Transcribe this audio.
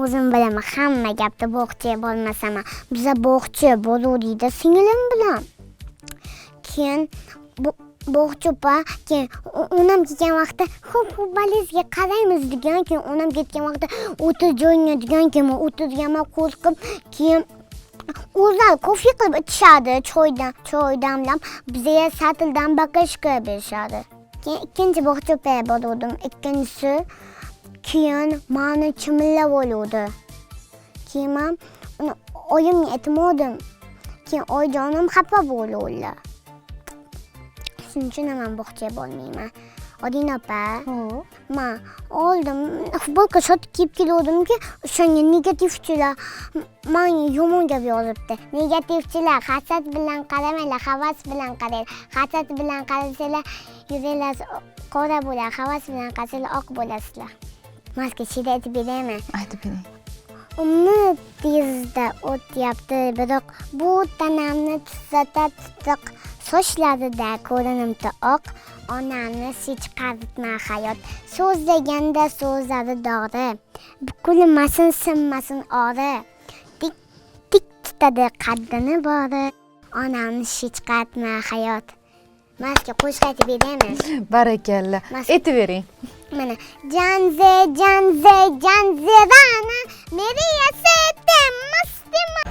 O'zim bilaman, hamma gapni bog'chaga bormasam ham. Biza bog'cha boruvdik singlim bilan. Keyin bog'cha opa, keyin onam kelgan vaqtda xo'p xo'p bolangizga qaraymiz degan, keyin onam ketgan vaqtda o'tir joyingga degan, keyin man o'tirganman qo'rqib, keyin o'zlari kofe qilib ichishadi, choydan, choy damlab, bizga satildan баклажка berishadi. Keyin ikkinchi bog'cha opaga boruvdim, ikkinchisi keyin mani chimillab oluvdi. Keyin man uni oyimga aytmovdim. Keyin oyijonim xafa bo'luvdilar. Shuning uchun ham man bog'chaga bormayman. Odina opa, man oldin futbolka short kiyib keluvdimki, o'shanga negativchilar manga yomon gap yozibdi. Negativchilar, hasad bilan qaramanglar, havas bilan qaranglar. Hasad bilan qarasanglar, yuzinglar qora bo'ladi, havas bilan qarasanglar, oq bo'lasizlar. Maska she'r aytib beraymi? Aytib bering. Umr tezda o'tyapti, biroq bu tanamni tuzata tutiq, sochlarida ko'rinibdi oq. Onamni hech qaritma hayot, so'zlaganda so'zlari dori, bukilmasin, sinmasin ori, tik tik tutadi qaddini bori. Onamni hech qaritma hayot. Maska qo'shiq aytib beraymi? Barakalla. Aytib bering. Mana janze janze janzerana meriya sete mastima.